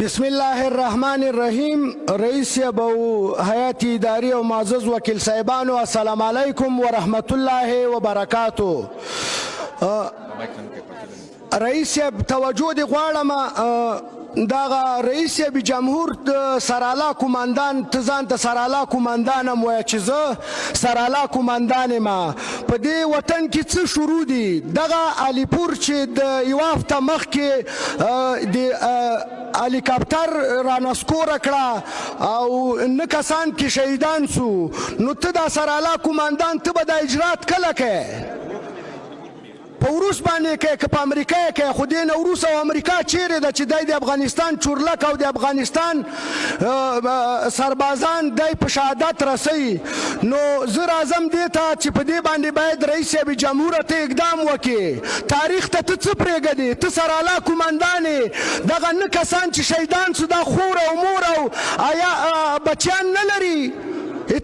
بسم الله الرحمن الرحیم. رئیس صاحب او هیئت اداری او معزز وکیل صاحبانو، السلام علیکم ورحمت الله وبرکاتو. رئیس صاحب، توجه دی غواړم. دغه رئیس صاحب جمهور، د سرالا کوماندان، ته ځان ته سرالا کوماندان هم وایه چې زه سرالا کوماندان یم. په دې وطن کې څه شروع دي؟ دغه علیپور چې د یو هفته مخکې د هلیکاپټر رانسکوره کړه او نه کسان کې شهیدان سو، نو ته دا سرالا کوماندان، ته به دا اجرات کله کوې؟ په روس باندې کې که په امریکا کې؟ خو دې نه روس او امریکا چیرې ده چې دی د افغانستان چورلک او د افغانستان سربازان دی په شهادت رسي؟ نو زه راځم دې ته چې په دې باندې باید رئیس صاحب جمهور ته اقدام وکړي. تاریخ ته ته څه پرېږدې؟ ته سرالا کوماندان، دغه نه کسان چې شهیدان سو، دا خور او مور او آیا بچیان نه لري؟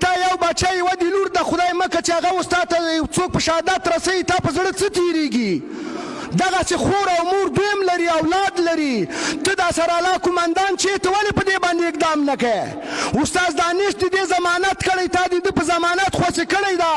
تا یو بچی، یوه د لور د خدای مکه چې هغه اوس تا ته څوک په شهادت رسوي، تا په زړه څه تېرېږي؟ دغسې خور او مور دویم لري، اولاد لري. ته دا سرالا کومندان چې ته ولې په دې باندې اقدام نه کوې؟ استاد دانش د دې ضمانت کړی، تا د ده په ضمانت خوشې کړی. دا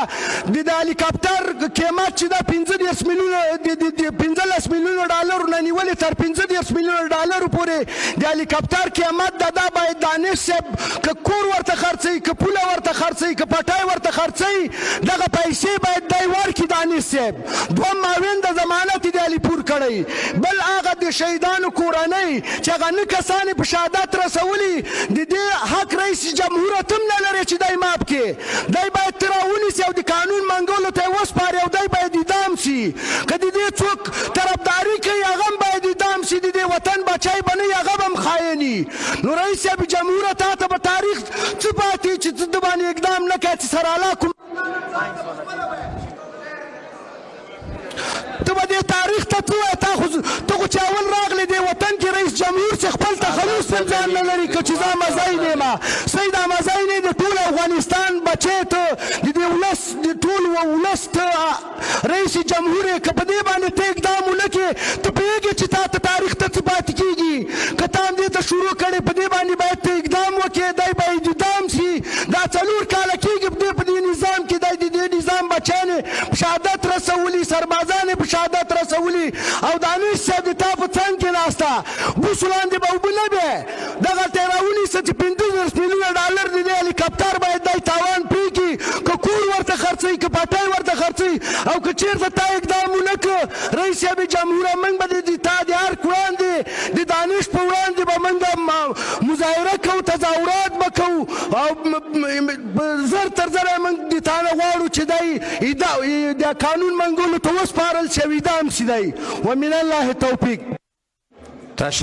د هلیکاپټر قیمت چې دا 35 میلیونه، د 15 میلیونه ډالرو نه نیولې تر 35 میلیونه ډالرو پورې د هلیکاپټر قیمت ده. دا باید دانش صاحب که کور ورته خرڅوي، که پوله ورته خرڅوي، که پټی ورته خرڅوي، دغه پیسې باید دی ورکړي. دانش صاحب دوم معاون د ضمانت د علیپور کړی. بل هغه د شهیدانو کورنۍ چې هغه نه کسان په شهادت رسولي، د دې حق رئیس جمهور هم نه لري چې دی معاف کړي. دی باید تر ونیسي او د قانون منګولو ته یې وسپاري او دی باید اعدام سي. که د دې څوک طرفداري کوي، هغه هم باید اعدام سي. د دې وطن بچی به نه، هغه به هم خاین. نو رئیس صاحب جمهور، تا ته به تاریخ څه پاتې چې ته د باندې اقدام نه کوې چې سرالا کوم؟ ته به دې تاریخ ته څه وایې؟ تا خو، ته خو چې اول راغلې دې وطن کې رئیس جمهور چې خپل تخلص هم ځان نه لري، که چې زه احمدزی نه یم، سید احمدزی نه، د ټول افغانستان بچی ته، د دې ولس، د ټول ولس ته رئیس جمهور یې. که په دې باندې ته اقدام ونه کړې، ته پوهېږې چې تا ته تاریخ ته څه پاتې کېږي؟ که تا هم دې ته شروع کړې، په دې باندې باید ته اقدام وکړې، دی باید اعدام سي. دا 4 کاله کېږي په دې نظام کې دی د دې نظام بچیان یې په شهادت رسولي، سربازان یې په شهادت رسولي او دانش صاحب د تا په څنګ کې ناسته. بوسو لاندې به اوبه نه بې. دغلته یې راونیسه چې 35 میلیونه ډالر د دې هلیکاپټر باید دی تاوان پرې کړي، که کور ورته خرڅوي، که پټی ورته خرڅوي. او که چېرته تا اقدام ونه کړ رئیس صاحب جمهوره، موږ به د تا د ارګ وړاندې، د دانش په وړاندې به موږ مظاهره کوو، تظاهرات به کوو او زر تر زره موږ د تا نه غواړو چې دی د قانون منګولو ته وسپارل شي او اعدام شي دی. ومن الله توفیق.